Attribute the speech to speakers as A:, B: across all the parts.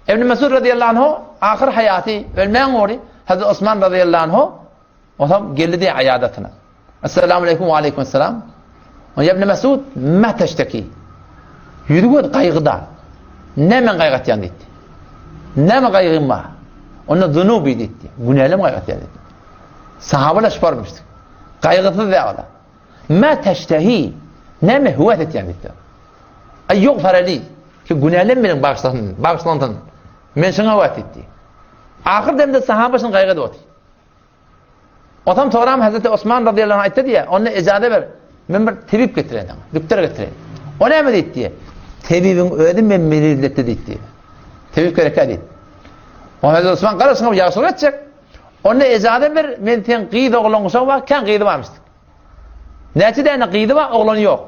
A: Ibn Mesud radiyallahu anhu ahyr haýaty ölmäň ogry Hazreti Osman radiyallahu anhu Onsoň geldi diýýär aýadatyna. Essalamu aleýkum we aleýkum esselam. Ýa Ibn Mesud, ma teşteki? Ýüzi göz gaýgyda. Näme gaýgy atýan diýdi. Näme gaýgym bar? Onda zunubi diýdi. Günälem gaýgy atýan diýdi. Sahabalar şu barmyşdy. Gaýgysyz däl. Ma teştehi? Näme höwes etýän diýdi. Aý ýok farali. Ki günälem meniň bagyşlasyn, bagyşlansyn. Men şuňa höwes diýdi. Ahyr demde sahaba şuny gaýgy edip otyr. Otam soram Hazreti Osman radıyallahu anh aýtdy diýe, onda ejaza ber, men bir tebip getireýin saňa, dükter getireýin. O näme diýdi diýe, tebibiň özi men merizletdi diýdi diýe. Tebip gerekkä diýdi. O Hazreti Osman garaşyň ýagşylyk etjek. Onda ejaza ber, men sen gyz oglan guşagy bar, kän gyzy barmyş. Näçe däne gyzy bar, oglany ýok.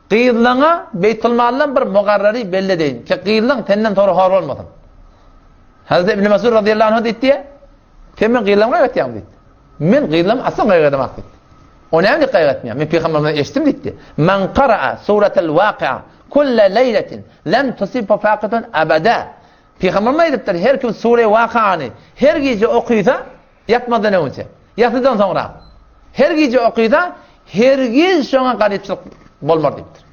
A: Gyzlaňa Beýtulmaldan bir mugarrary belli edeýin ki, gyzlaň senden sonra hor bolmasyn. Hazreti Ibn Mesud radıyallahu anh diýdi diýe, Sen men gyzlarymy gaýgy etýäňmi diýdi. Men gyzlarymy asla gaýgy edemok diýdi. O näme diýip gaýgy etmeýär? Men pygamberimden eşitdim diýdi. Men qara'a suratul waqi'a kulle leýletin lem tusibu faqatun abada. Pygamberimiz aýdypdyr, her kim sure Wakiany her gije okysa, ýatmazdan öňçe, ýasydan soňra her gije okysa, hergiz şoňa garypçylyk bolmar diýipdir.